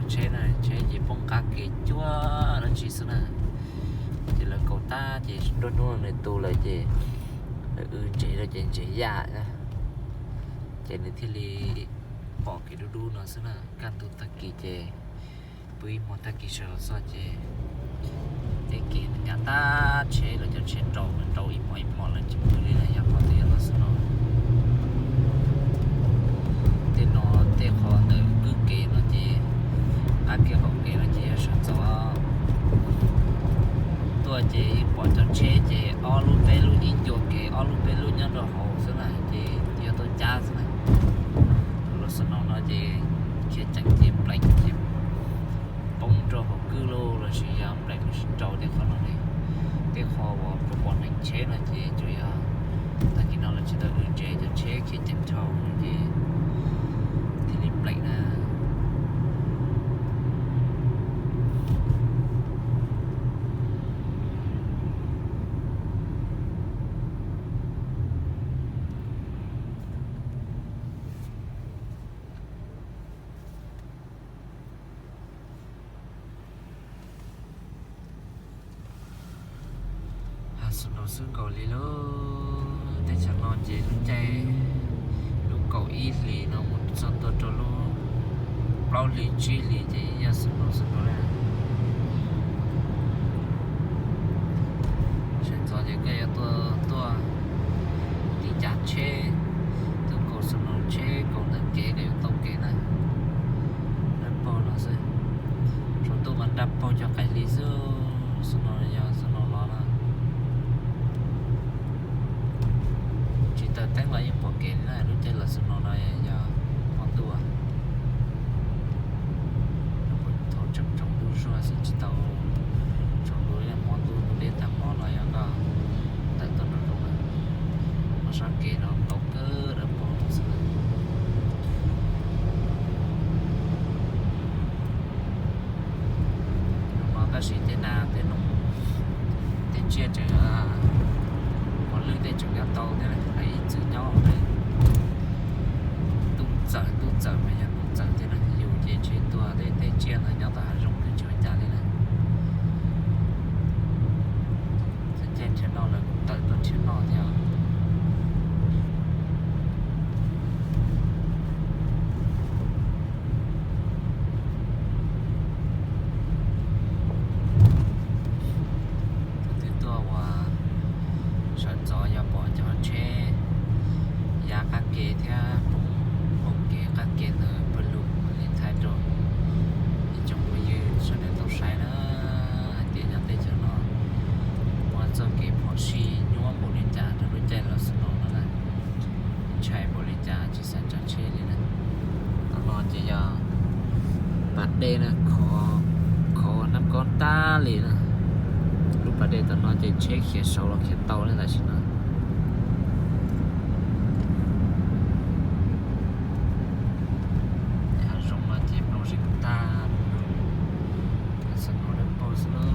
Tsheb na, tsheb ces poob qab kev cuag dab tsi xwb na. Ces lawv kaus tag ces nruab hnub nws tu lawm ces lawv w ntsev rau ces ntsev yaj na. Ces nws thiaj li pom kev dub dub no xwb na. Kaj ntug tag kis ces pw ib hmo tag kis sawv los txog ces tej kev nws nyav tag, tsheb lawv cov tsheb rau, rau ib hmos ib hmos lawv tsis pw li lawm, yog qhov twg yog los xwb no. Tej no, tej qhov ntawm kwj kev no ces qab kev qaum kev no ces yog sawv ntxov tuaj ces yeej pom cov tsheb ces ob lub peb lub ib ncua kev, ob lub peb lub nyob rau hauv xwb na, ces yog tuaj cab xwb na. Los xwb no no ces khiav ceev ces pleev ces poob rau hauv kwj lauj, los sis yog pleev los sis rau tej qhov no ne. Tej qhov uas pom pom neeg tsheb no ces tsuas yog tag kis no lawv tsis tau w ntsev, cov tsheb khiav ceev dhau ces thiaj li pleev na. Snow xwb nkaus li lauj. Teb chaws no ces lub caij, lub kaum ib hlis no mus txog ntua rau lub plaub hlis tsib hlis ces yog snow xwb nkaus li. Sawv ntxov ces koj yuav tuaj, tuaj tim cav tsheb, tuaj kaus snow tsheb kaus ntawm kev koj yuav tau kev na. Dab paug no xwb, tsaus ntuj mas dab paug cov qaim hli xwb, snow yog snow los na. Tsis taws teeb los yeej pom kev li na, lub caij los snow no yog hmo ntuj. Thaum tseem tsaus ntuj zuag xwb tsis tau tsaus ntuj, yog hmo ntuj ntuj deb tag hmo los yog koj tawm tuaj nraum zoov, mas sab kev no tau kawg dab paug xwb. Tab sis tej nas tej noog, tej tsiaj tseem, mos lwj tej tseem nyob tau thiab, ib txwm nyob ntuj txawm ntuj txawm mas yog ntuj txawm thiab na, yus ces ntshe tuag tej, tej tsiaj ntawd nyob tom hav zoov twb tsis ua cas li na. Txawm caij nrhiav noj lawv kuj tawm tuaj nrhiav noj thiab. Tus twg tuaj uas sawv ntxov yog pom cov tsheb ya qab ke thiab poob, poob kev qab ke ntawd pawg lug mam li thaij rau ib tsoom phooj ywg sawv daws tau saib na, hais tias nyob teb chaws no muaj txoj kev phom sij nyuaj npaum li cas rau lub caij los snow no na, ntshai npaum li cas tsis xav tsav tsheb li na. Tom no ces yog pas dej na, khov, khov nab kob tag li na. Lub pas dej tom no ces tsheb khiav saud los khiav tau li tam sim no. Hav zoov no ces nplooj zeeg tag, snow dawb paug xwb lauj.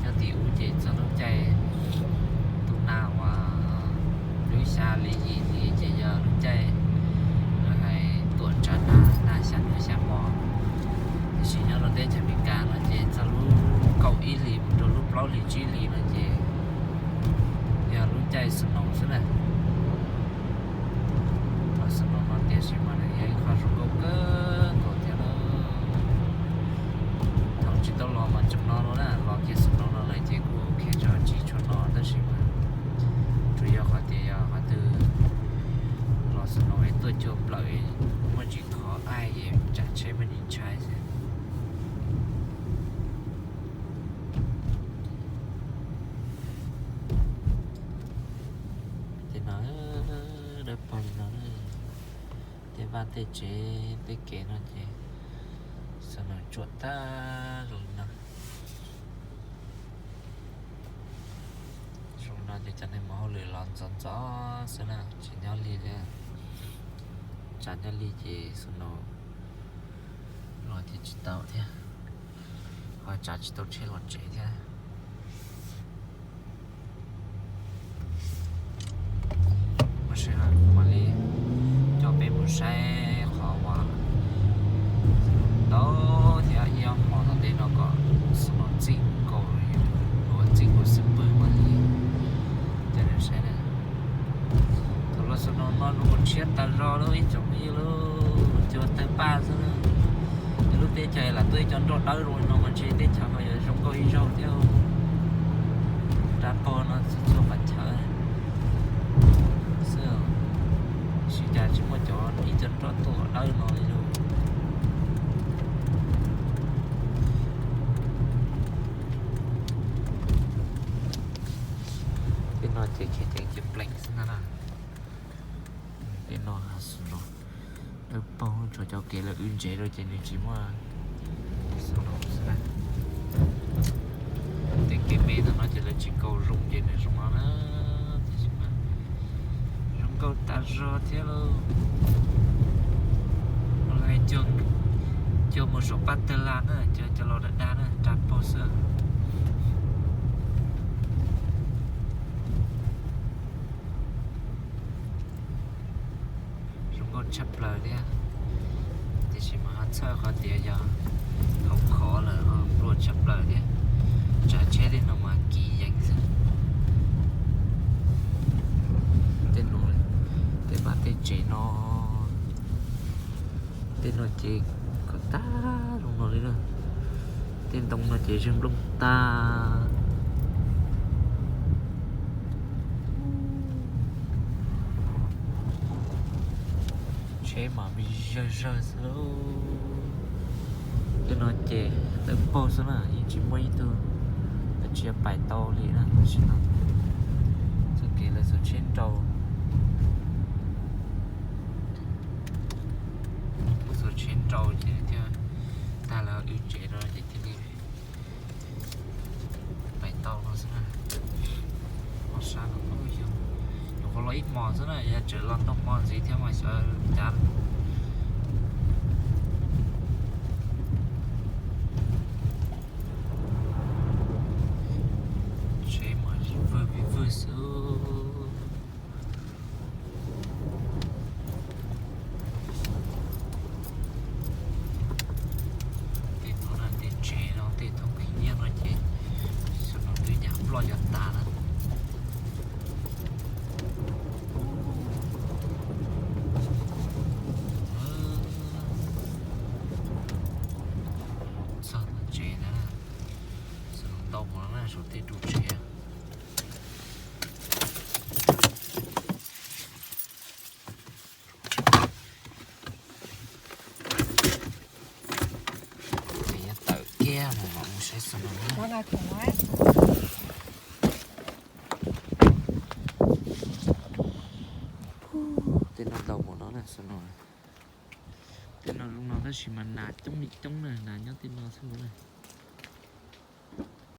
Nyob tim ub ces txog lub caij tu nag uas lub xya hli yim hli ces yog lub caij lawv hais tuam tsav nag, nag xya hnub xya hmo. Tiam sis nyob rau teb chaws Amelikas no ces txog lub kaum ib hlis mus rau lub plaub hlis tsib hlis no ces yog lub caij snow xwb na. Qhov snow no tiam sis mas nws yog ib qho zoo nkauj kawg nkaus thiab na. Thaum tsis tau los mas tseem no no na, los kiag snow no lawm ces kuj ok tso tsis tshua no tab sis mas tsuas yog qhov tias yog qhov twg los snow es tuaj cua plaws, muaj ntsis khov aib es tsav tsheb muaj ntsis ntshai xwb. Ces no dawb paug li no, tej vaj tej tsev tej kev no ces snow tsuam tag zoo li no. Zoo no ces cov neeg mus hauj lwm los ntxov ntxov xwb na, tsis nyob li thiab. Tsam nyob li ces snow los ces tsis tau thiab, ho tsav tsis tau tsheb los tsev thiab. Mas sij hawm kuv mam li coj peb mus saib qhov uas Tag zog lub ib tsoom phooj ywg, lub cua tawg paj xwb. Lub teb chaws lam tuaj ib co nroj dawb zoo li no mas ntshe teb chaws ho yuav zoo nkauj ib zaug thiab. Rab pog no txhua txhua qhov chaw xwb, tab sis cas tsis muaj cov ib co nroj tuaj dawb no li lauj. Tej no ces khiav ceev ceev pleev xwb ntag na. Tej no xwb no, dawb paug, tshuav cov kev lawv wb ntsev rau ces nws tsis muaj xwb no xwb na. Tej kev me ntawm no ces lawv tsis kaus zoo ces nws zoo no na. Tiam sis mas zoo nkauj tas zog thiab lauj. Los cua mus saum paj tawg las na, cov cov los dag dag na, rab pog xwb. Zoo nkauj tshaj plaws thiab, tiam sis mas ho txhawj qhov tias yog hauv khov lawm ho pluag tshaj plaws thiab. Tsam tsheb tej no mas kim yeev xwb. Tej no, tej vaj tej tsev no, tej no ces kom tag zoo no li na. Tej ntoo no ces zeg nplooj tag. Tsheb mas vij zawg zawg xwb lauj. Tej no ces dawb paug xwb na, yeej tsis muaj ib tug, lawv tsis pais tau li na tam sim no. Txoj kev lawv xuas tsheb nrau, xuas tsheb nrau ces thiaj tag lawv wb ntsev rau ces thiaj li pais tau no xwb na. Ob sab no, nyuam qhuav los ib hmos xwb na, yog tseem los ntau hmo ntxiv thiab mas xyov cav. Tsheb mas vwg vwg vwg xwb. Tej no na, tej tsev no, tej thoob khib nyiab no ces xyov no twb yam ploj yam tas na. Txog tom tsev ntawd na, xyov no ntau mus no na, saum tej ru tsev. Ces yuav tawm kiag mus mam mus saib xyov no na. Tej no ntau mus no na xyov no. Tej no zoo no tab sis mas nas coob li coob na, nas nyob tej no xwb no na.